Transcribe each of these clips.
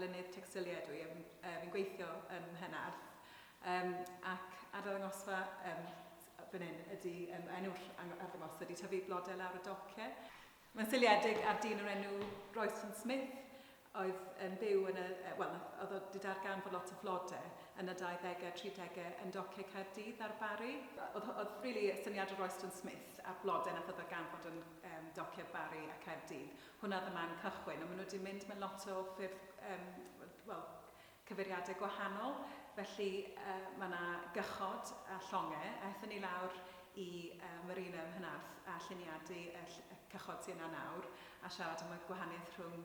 arlunydd tecstiliau dwi, fi'n gweithio ym Mhenarth, ac arddangosfa fan hyn ydy, enw'r arddangosfa ydy Tyfu Blodau Lawr y Dociau. Mae'n seiliedig ar dyn o'r enw Royston Smith, oedd yn byw yn y... Wel, oedd o 'di darganfod lot o flodau yn y 20au, 30au yn dociau Caerdydd a'r Barri. Oedd really y syniad o Royston Smith a'r blodau nath o ddarganfod yn dociau Barri a Caerdydd, hwnna oedd y man cychwyn, ond maen nhw wedi mynd mewn lot o ffyrdd, wel, cyfeiriadau gwahanol, felly mae 'na gychod a llongau. Aethon ni lawr i Marina ym Mhenarth a lluniadu y cychod sy yna nawr a siarad am y gwahaniaeth rhwng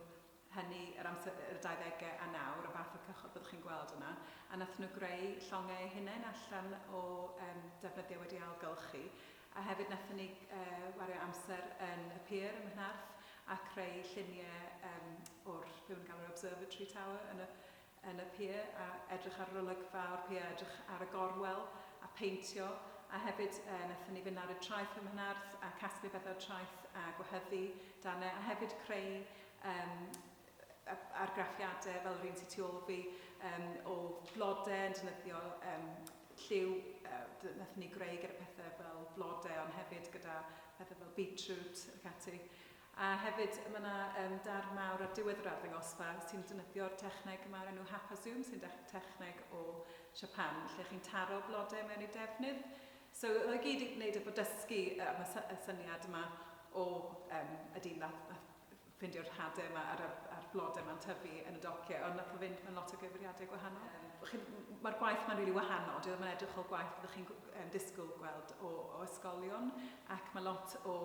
hynny, yr amser, yr dauddegau a nawr, y fath o cychod byddwch chi'n gweld yna. A nathon nhw greu llongau eu hunain allan o defnyddiau wedi ailgylchu. A hefyd nathon ni wario amser yn y pier ym Mhenarth a creu lluniau o'r, be maen nhw'n galw'r observatory tower yn y pier a edrych ar yr olygfa o'r pier, edrych ar y gorwel a peintio. A hefyd nathon ni fynd lawr i'r traeth ym Mhenarth a casglu pethau o'r traeth a gwehyddu darnau a hefyd creu argraffiadau fel yr un sy tu ôl fi o flodau yn defnyddio lliw, nathon ni greu gyda pethau fel blodau ond hefyd gyda pethau fel beetroot ac ati. A hefyd mae yna darn mawr ar diwedd yr arddangosfa sy'n defnyddio'r techneg yma o'r enw Hapazoom, sy'n techneg o Japan lle chi'n taro blodau mewn i defnydd. So oedd o gyd i wneud efo dysgu am y syniad yma o y dyn nath ffeindio'r hadau yma a'r blodau yma'n tyfu yn y dociau, ond nath o fynd mewn lot o gyfeiriadau gwahanol. Mae'r gwaith ma'n rili wahanol, dyw e ddim yn edrych fel gwaith fyddwch chi'n disgwyl gweld o ysgolion, ac mae lot o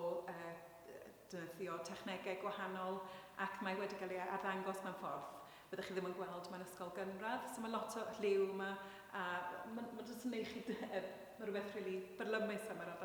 defnyddio technegau gwahanol, ac mae wedi cael ei arddangos mewn ffordd fyddwch chi ddim yn gweld mewn ysgol gynradd. So mae lot o lliw yma, a ma jyst yn neud chi, mae rhywbeth rili byrlymus am yr arddangosfa.